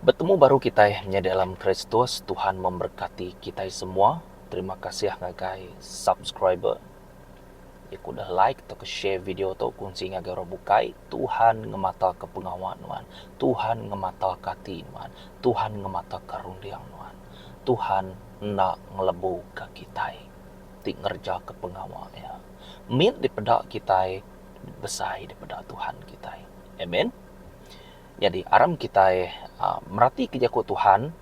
Betemu baru kitai menyadi dalam Kristus, Tuhan memberkati kitai semua. Terima kasih ngagai subscriber iya ke udah like tauka share video tu kunsi ngagai orang bukai. Tuhan ngemataka pengawa nuan. Tuhan ngemataka ati nuan. Tuhan ngemataka runding nuan. Tuhan enda ngelebuka kitai ti ngerejaka pengawa iya. Mit dipeda kitai besai dipeda Tuhan kitai. Amen. Nyadi aram kitai aaa meratika jaku Tuhan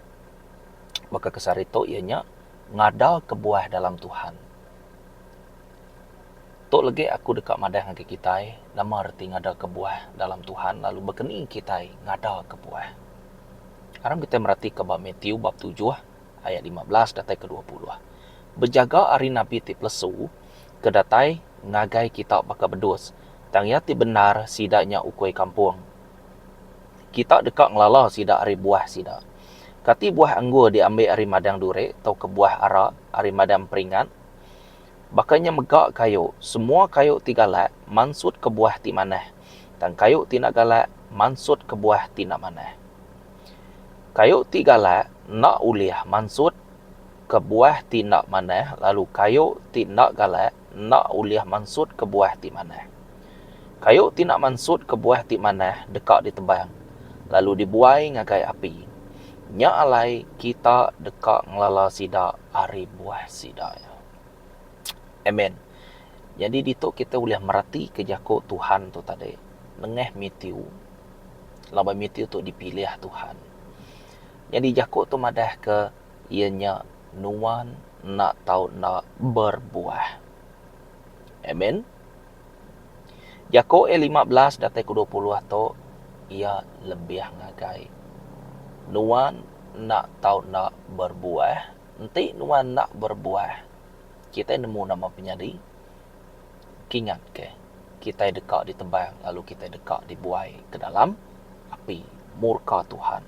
baka ke sehari tu iya nya ngada kebuah dalam Tuhan. Tu legi aku deka madah ngagai kitai nama reti ngada kebuah dalam Tuhan lalu baka ni kitai ngada kebuah. Aram kitai meratika ba Matthew bab tujuh ayat 15 datai ke 20. Bejaga ari nabi ti pelesu ke datai ngagai kita baka bedus tang iya ti bendar sida nya ukui kampung. Kita deka ngelala sida ari buah sida. Kati buah anggur diambi ari madang duri tauka buah ara ari madang peringat? Baka nya mega kayu, semua kayu ti galak mansutka buah ti manah, tang kayu ti enda galak mansutka buah ti enda manah. Kayu ti galak enda ulih mansutka buah ti enda manah lalu kayu ti enda galak enda ulih mansutka buah ti manah. Kayu ti enda mansutka buah ti manah deka ditebang lalu dibuai ngagai api. Nya alai kita deka ngelala sida ari buah sida. Amen. Nyadi ditu kita ulih meratika jaku Tuhan tu tadi nengah Matthew laban Matthew tu dipilih Tuhan. Nyadi jaku tu madahka iya nya nuan enda tau enda berbuah. Amen. Jaku iya 15 datai ke 20 tu iya lebih ngagai nuan enda tau enda berbuah. Enti nuan enda berbuah, kitai nemu nama penyadi. Kingat ke, kitai deka ditebang lalu kitai deka dibuai ke dalam api murka Tuhan.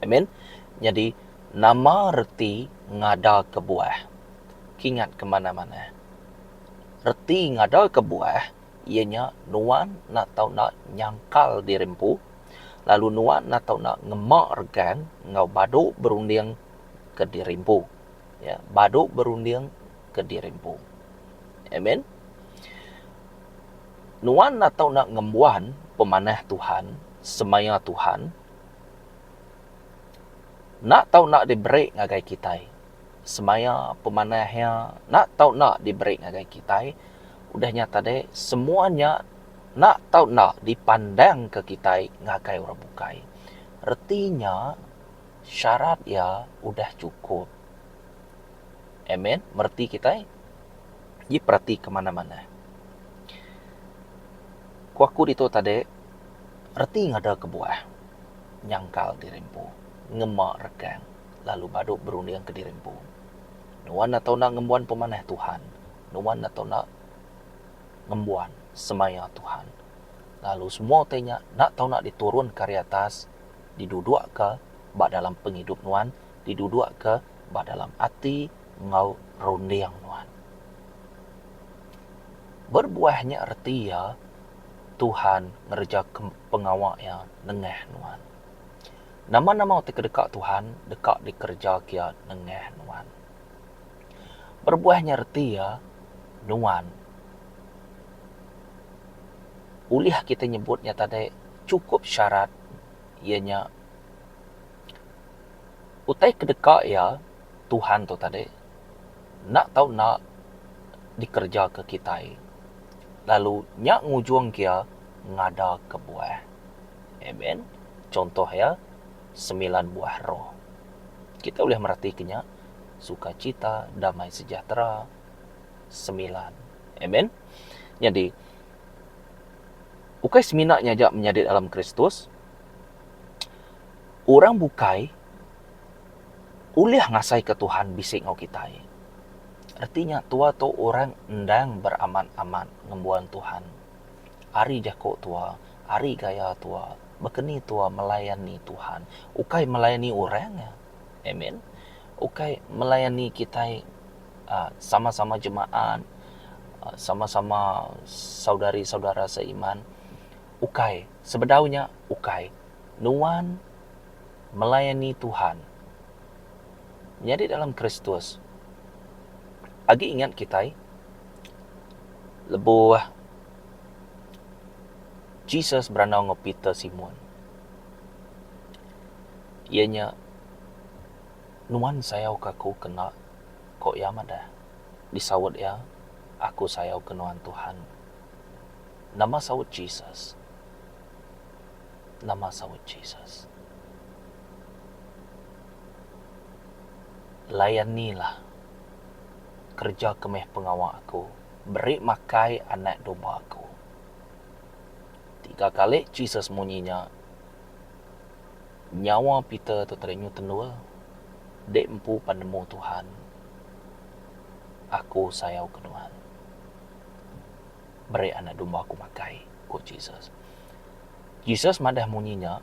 Amen. Nyadi nama reti ngadaka buah? Kingat ke manah-manah. Reti ngadaka buah iya nya nuan enda tau enda nyangkal diri empu lalu nuan enda tau enda ngema regang enggau badu berunding ke diri empu. Ya, badu berunding ke diri empu. Amen. Nuan enda tau enda ngembuan pemanah Tuhan, semaya Tuhan enda tau enda diberi ngagai kitai. Semaya pemanah iya enda tau enda diberi ngagai kitai. Udah nya tadi semua nya enda tau enda dipandangka kitai ngagai orang bukai. Reti nya syarat iya udah chukup. Amen. Mereti kitai? Ji peratika manah-manah. Ku aku ditu tadi reti ngada kebuah nyangkal diri empu ngema rekang. lalu badu berunding ke diri empu. Nuan enda tau enda ngembuan pemanah Tuhan. Nuan enda tau enda ngembuan semaya Tuhan. Lalu semua utai nya enda tau enda diturunka ari atas, didudukka ba dalam pengidup nuan, didudukka ba dalam ati enggau runding nuan. Berbuah nya reti iya Tuhan ngereja pengawa iya nengah nuan. Nama-nama ti kedeka Tuhan deka dikereja kia nengah nuan. Berbuah nya reti iya nuan ulih kitai nyebut nya tadi chukup syarat iya nya utai kedeka iya Tuhan tu tadi enda tau enda dikereja ke kitai lalu nya ngujung kia ngada kebuah. Amen. Contoh iya, semilan buah roh. Kita ulih meratika nya, sukacita, damai sejahtera, semilan. Amen. Nyadi, ukai semina nya aja menyadi dalam Kristus, orang bukai ulih ngasaika Tuhan bisi enggau kitai. Reti nya tua tu orang endang beramat-amat ngembuan Tuhan. Ari jaku tua, ari gaya tua, baka ni tua melayani Tuhan. Ukai melayani orang iya. Amen. Ukai melayani kitai aaa sama-sama jemaat, sama-sama saudari-saudara seiman. Ukai. Sebedau nya ukai. Nuan. Melayani Tuhan. Menyadi dalam Kristus. Agi ingat kitai lebuh Jesus berandau enggau Peter Simon. Iya nya nuan sayau ke aku ke enda ko iya madah. Disaut iya, Aku sayau ke nuan Tuhan. Nama saut Jesus? Nama saut Jesus? Layanilah kereja ke meh pengawa aku, beri makai anak domba aku. Tiga kali Jesus munyi nya, nyawa Peter tu tadi nyu tendul, dek empu pan nemu Tuhan, aku sayau ke nuan. Beri anak domba aku makai, ku Jesus. Jesus madah munyi nya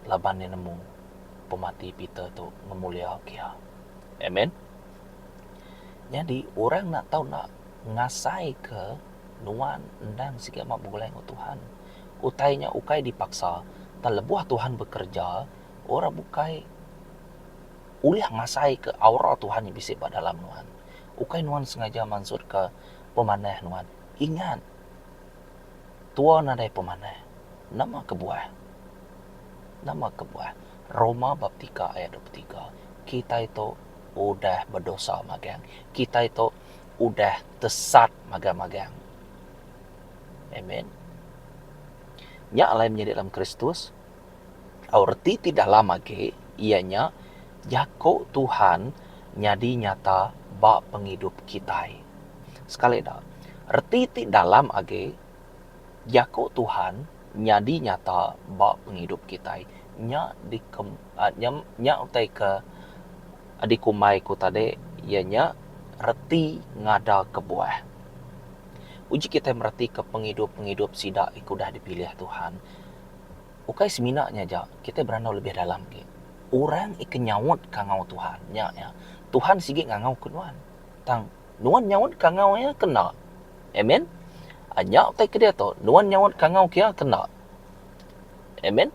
laban iya nemu pemati Peter tu ngemuliaka iya. Amen. Nyadi, orang enda tau enda ngasaika nuan endang sigi amat begulai enggau Tuhan. Utai nya ukai dipaksa, tang lebuh Tuhan bekereja, orang bukai ulih ngasaika aura Tuhan nya bisi ba dalam nuan. Ukai nuan sengaja mansutka pemanah nuan. Ingat, tua nadai pemanah. Nama kebuah? Nama kebuah? Roma bab tiga ayat 23. Kitai tu udah bedosa magang. Kitai tu udah tesat magang-magang. Amen. Nya alai menyadi dalam Kristus, au reti ti dalam agi iya nya jaku Tuhan nyadi nyata ba pengidup kitai. Sekali da, reti ti dalam agi jaku Tuhan nyadi nyata ba pengidup kitai. Nya dikem nya nya utai ke dikumbai ku tadi iya nya reti ngada kebuah. Uji kitai meratika pengidup-pengidup sida ke udah dipilih Tuhan. Ukai semina nya aja, kitai berandau lebih dalam agi. Orang ke nyaut kangau Tuhan nya iya, Tuhan sigi ngangau ke nuan. Tang nuan nyaut kangau iya ke enda. Amen. Nya utai ke diatu, nuan nyaut kangau ke iya ke enda. Amen.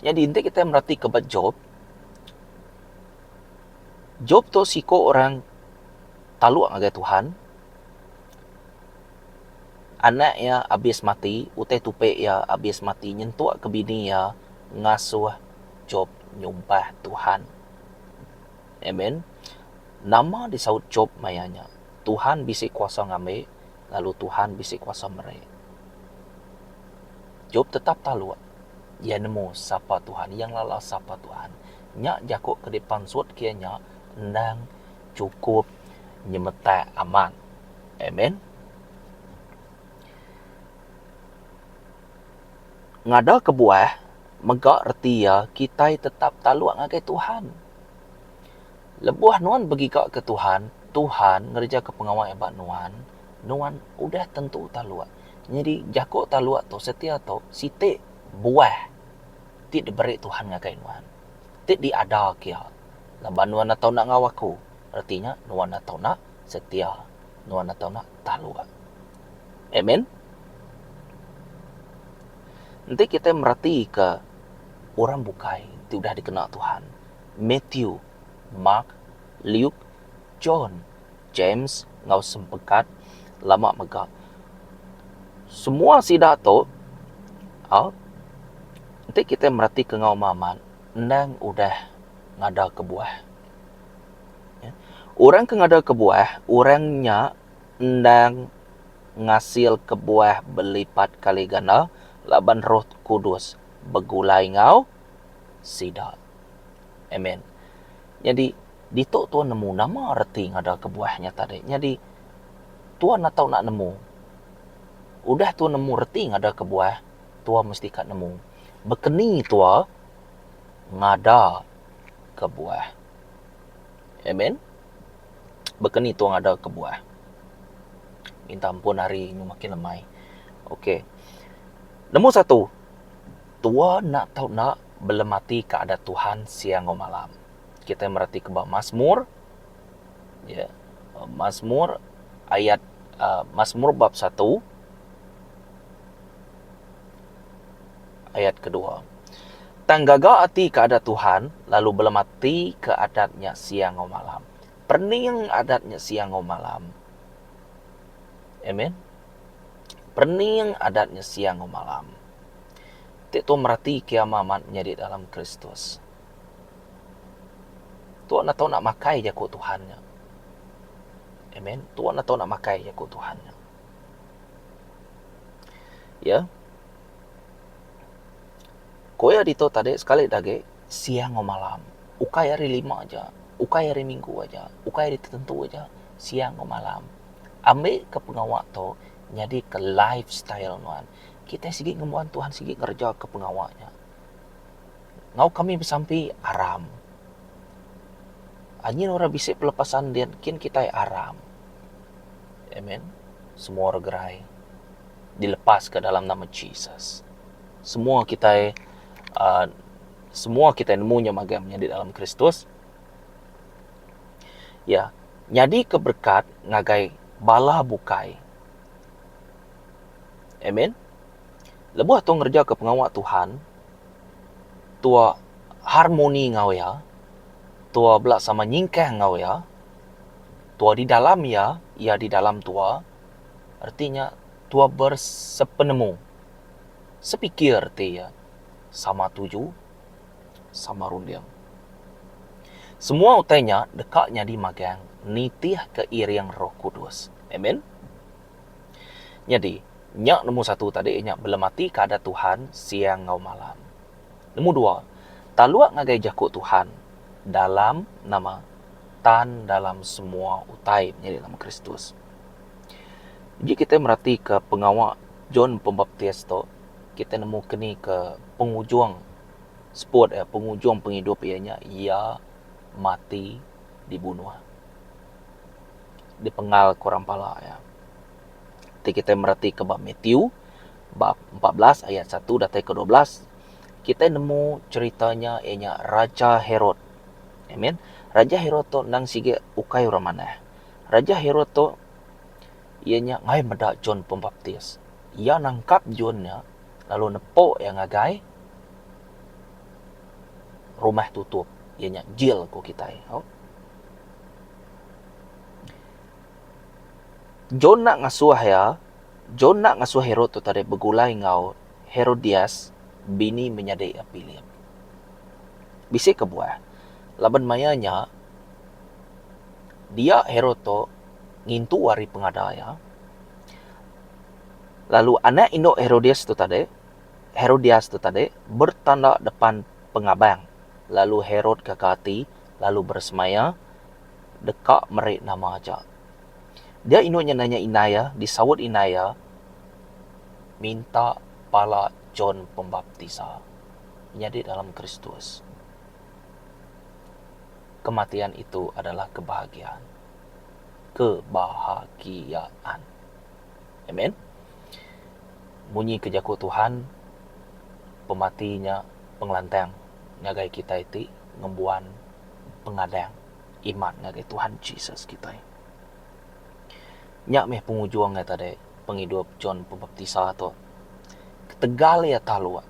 Nyadi enti kitai meratika ba Job, Job tu siku orang taluk ngagai Tuhan. Anak iya abis mati, utai tupi iya abis mati nyentuk ke bini iya ngasuh Job nyumpah Tuhan. Amen. Nama disaut Job maya nya? Tuhan bisi kuasa ngambi lalu Tuhan bisi kuasa meri. Job tetap taluk. Iya nemu sapa Tuhan, iya ngelala sapa Tuhan. Nya jaku ke dipansutka iya nya endang chukup nyemetak amat. Amen. Ngada kebuah mega reti iya kitai tetap taluk ngagai Tuhan. Lebuh nuan begiga ke Tuhan, Tuhan ngereja ke pengawa iya ba nuan, nuan udah tentu taluk. Nyadi jaku taluk tu setia tu siti buah ti diberi Tuhan ngagai nuan. Ti diada ke iya. Laban nuan enda tau enda enggau aku, reti nya nuan enda tau enda setia. Nuan enda tau enda taluk. Amen. Enti kitai meratika orang bukai ti udah dikena Tuhan, Matthew, Mark, Luke, John, James enggau sempekat lama mega. Semua sida tu au enti kitai meratika enggau amat endang udah ngada kebuah. Orang ke ngada kebuah, orang nya endang ngasil kebuah belipat kali ganda laban Roh Kudus begulai enggau sida. Amen. Nyadi ditu tuan nemu nama reti ngada kebuah nya tadi. Nyadi tuan enda tau nak nemu. Udah tuan nemu reti ngada kebuah, tua mesti ka nemu bekeni tua ngada kebuah. Amen. Baka ni tua ngada kebuah. Minta ampun hari nyu makin lemai. Okey. Nombor satu, tua enda tau enda belemati ka adat Tuhan siang enggau malam. Kitai mereti ke ba Masmur ya Masmur ayat uhh Masmur bab satu ayat kedua. Tang gaga ati ke adat Tuhan lalu belematika adat nya siang enggau malam. Perening adat nya siang enggau malam. Amen. Perening adat nya siang enggau malam. Ti tu meratika iya amat menyadi dalam Kristus. Tu enda tau nak makai jaku Tuhan nya. Amen. Tu enda tau nak makai jaku Tuhan nya. Ya. Ku iya ditu tadi sekali da agi siang enggau malam. Ukai hari lima aja, ukai hari minggu aja, ukai hari tertentu aja, siang enggau malam. Ambi ke pengawa tu nyadi ke lifestyle nuan. Kitai sigi ngembuan Tuhan sigi ngereja ke pengawa nya. Enggau kami besampi aram. Anyin orang bisi pelepasan din kin kitai aram. Amen. Semua orang gerai dilepaska dalam nama Jesus. Semua kitai uhh semua kitai nemu nya magang menyadi dalam Kristus. Ya, nyadika berekat ngagai bala bukai. Amen. Lebuh tu ngerejaka pengawa Tuhan, tua harmoni enggau iya, tua bela sama nyingkang enggau iya, tua di dalam iya, iya di dalam tua, reti nya tua bersepenemu, sepikir reti iya, sama tuju, sama runding. Semua utai nya deka nyadi magang nitihka iring Roh Kudus. Amen. Nyadi, nya nemu satu tadi nya belematika adat Tuhan siang enggau malam. Nemu dua, taluk ngagai jaku Tuhan dalam nama tan dalam semua utai menyadi dalam Kristus. Ji kitai meratika pengawa John Pembaptis tu, kitai nemu keni ke pengujung seput iya, pengujung pengidup iya nya iya mati dibunuh. Dipengal ke orang pala iya. Ti kitai meratika ba Matthew bab 14 ayat satu datai ke 12 kitai nemu cherita nya iya nya Raja Herod. Amen. Raja Herod tu endang sigi ukai orang manah. Raja Herod tu iya nya ngaih meda John Pembaptis. Iya nangkap John nya lalu nepo iya ngagai rumah tutup iya nya jil ku kitai. John enda ngasuh iya, John enda ngasuh Herod tu tadi begulai enggau Herodias bini menyadi iya Philip. Bisi kebuah laban maya nya dia Herod tu ngintu hari pengada iya. Lalu anak indu Herodias tu tadi, Herodias tu tadi bertanda depan pengabang lalu Herod gaga ati lalu beresemaya deka meri nama aja. Dia indu nya nanya indai iya, disaut indai iya minta pala John Pembaptisa nyadi dalam Kristus. Kematian itu adalah kebahagiaan. Kebahagiaan. Amen. Munyi ke jaku Tuhan, pemati nya pengelantang ngagai kitai ti ngembuan pengadang iman ngagai Tuhan Jesus kitai. Nya meh pengujung iya tadi pengidup John Pembaptisa tu. Ketegal iya taluk,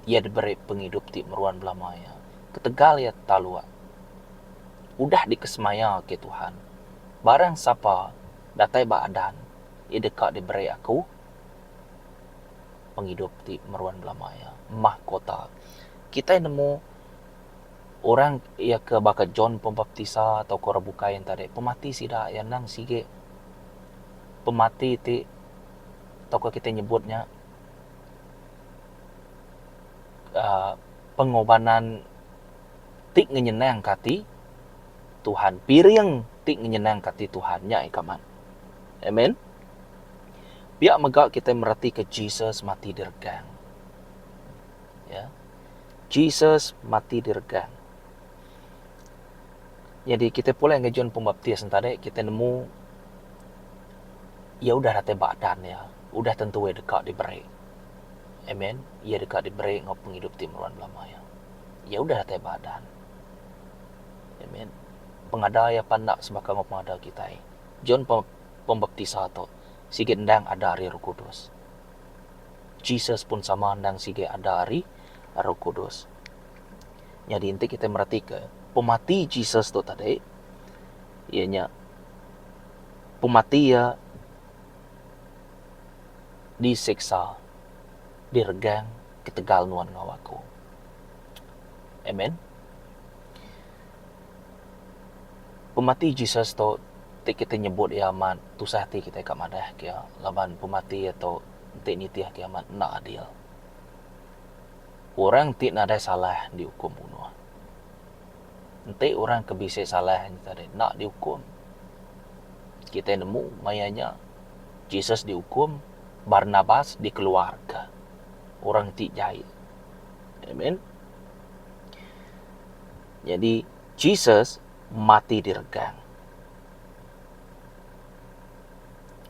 iya diberi pengidup ti meruan belama iya. Ketegal iya taluk, udah dikesemaya ke Tuhan. Barang sapa datai ba adan, iya deka diberi aku pengidup ti meruan belama iya. Mahkota. Kitai nemu orang iya ke baka John Pembaptisa tauka orang bukai enti tadi pemati sida iya endang sigi pemati ti tauka kitai nyebut nya uhh pengorbanan ti ngenyenangka ati. Tuhan. Piring ti ngenyenangka ati Tuhan nya ika man. Amen. Pia mega kitai meratika Jesus mati diregang. Ya. Jesus mati diregang. Nyadi kitai pulai ngagai John Pembaptis enta deh kitai nemu iya udah datai ba adan iya, udah tentu iya deka diberi. Amen. Iya deka diberi enggau pengidup ti meruan belama iya. Iya udah datai ba adan. Amen. Pengada iya pan enda sebaka enggau pengada kitai. John Pembaptisa tu sigi endang ada ari Roh Kudus. Jesus pun sama endang sigi ada ari Roh Kudus. Nyadi enti kitai meratika pemati Jesus tu tadi iya nya pemati iya disiksa diregang ketegal nuan enggau aku. Amen. Pemati Jesus tu ti kitai nyebut iya amat tusah ati kitai ka madah ke iya laban pemati iya tu enti nitih ke amat enda adil. Orang ti nadai salah diukum bunuh. Enti orang ke bisi salah nya tadi enda diukum. Kitai nemu maya nya Jesus diukum, Barnabas dikeluarka orang ti jai. Amen. Nyadi Jesus mati diregang.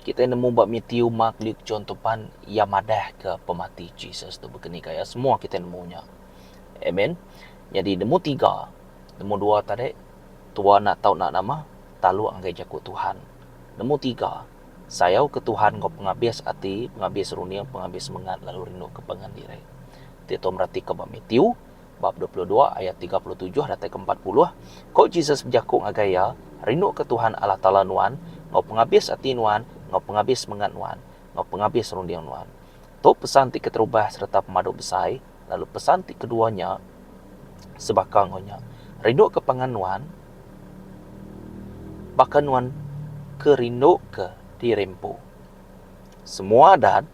Kitai nemu ba Matthew, Mark, Luke, John tu pan iya madahka pemati Jesus tu baka ni gaya semua kitai nemu nya. Amen. Nyadi nemu tiga, nemu dua tadi tua enda tau enda nama taluk ngagai jaku Tuhan. Nemu tiga, sayau ke Tuhan enggau pengabis ati, pengabis runding, pengabis semengat lalu rindu ke pangan diri. Ti tu meratika ba Matthew Bab 22 ayat 37 datai ke 40, ko Jesus bejaku ngagai iya, Rinduka Tuhan Allah Taala nuan enggau pengabis ati nuan, enggau pengabis semengat nuan, enggau pengabis runding nuan. Tu pesan ti keterubah sereta pemadu besai, lalu pesan ti kedua nya sebaka enggau nya, Rinduka pangan nuan baka nuan ke rinduka diri empu. Semua adat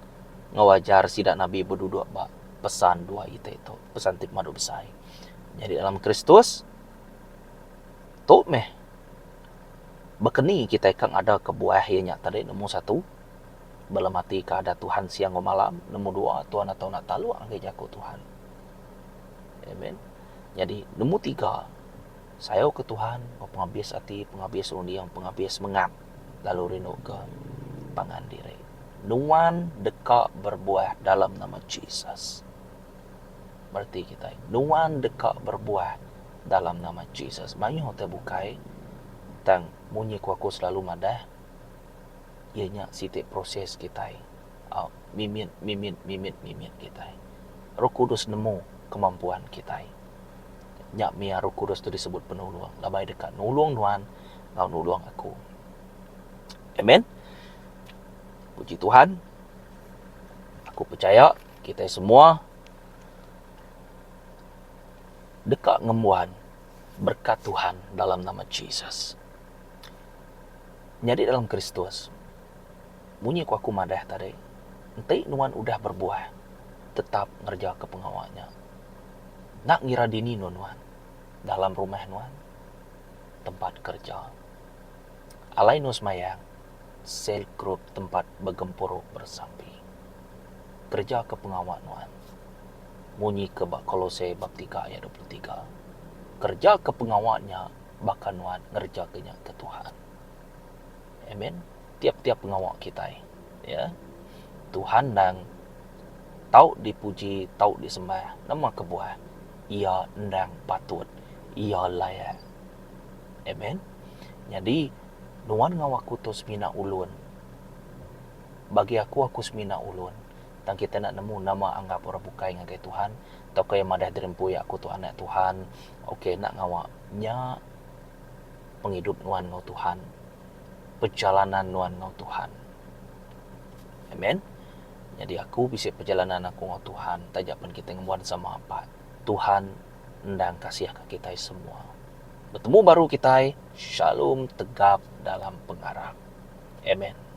enggau ajar sida nabi beduduk ba pesan dua iti tu, pesan ti pemadu besai. Nyadi dalam Kristus, tu meh baka ni kitai ka ngadaka buah iya nya tadi nombor satu, belematika adat Tuhan siang enggau malam, nombor dua Tuhan atau enda taluk ngagai jaku Tuhan. Amen. Nyadi nombor tiga, sayau ke Tuhan enggau pengabis ati, pengabis runding, pengabis semengat lalu rinduka pangan diri. Nuan deka berbuah dalam nama Jesus. Bereti kitai, nuan deka berbuah dalam nama Jesus. Mayuh utai bukai tang munyi ku aku selalu madah iya nya siti proses kitai au mimit mimit mimit mimit kitai. Roh Kudus nemu kemampuan kitai. Nya mih Roh Kudus tu disebut penulung laban iya deka nulung nuan enggau nulung aku. Amen. Puji Tuhan. Aku pechaya kitai semua deka ngembuan berkat Tuhan dalam nama Jesus. Nyadi dalam Kristus, munyi ku aku madah tadi, enti nuan udah berbuah, tetap ngerejaka pengawa nya. Enda ngira dini endur nuan, dalam rumah nuan, tempat kereja. Alai nuan semayang, sel group tempat begempuru beresampi. Kereja ke pengawa nuan. Munyi ke ba Kolose bab tiga ayat 23. Kereja ke pengawa nya baka nuan ngereja ke nya ke Tuhan. Amen. Tiap-tiap pengawa kitai, ya. Tuhan endang tau dipuji, tau disembah. Nama kebuah? Iya endang patut. Iya layak. Amen. Nyadi nuan enggau aku tu semina ulun. Bagi aku, aku semina ulun. Tang kitai enda nemu nama anggap orang bukai ngagai Tuhan tauka iya madah diri empu iya aku tu anak Tuhan. Ok enda ngawa. Nya pengidup nuan enggau Tuhan. Perjalanan nuan enggau Tuhan. Amen. Nyadi aku bisi perjalanan aku enggau Tuhan taja pen kitai ngembuan sama apat. Tuhan endang kasihka kitai semua. Betemu baru kitai. Shalom tegap dalam pengarap. Amen.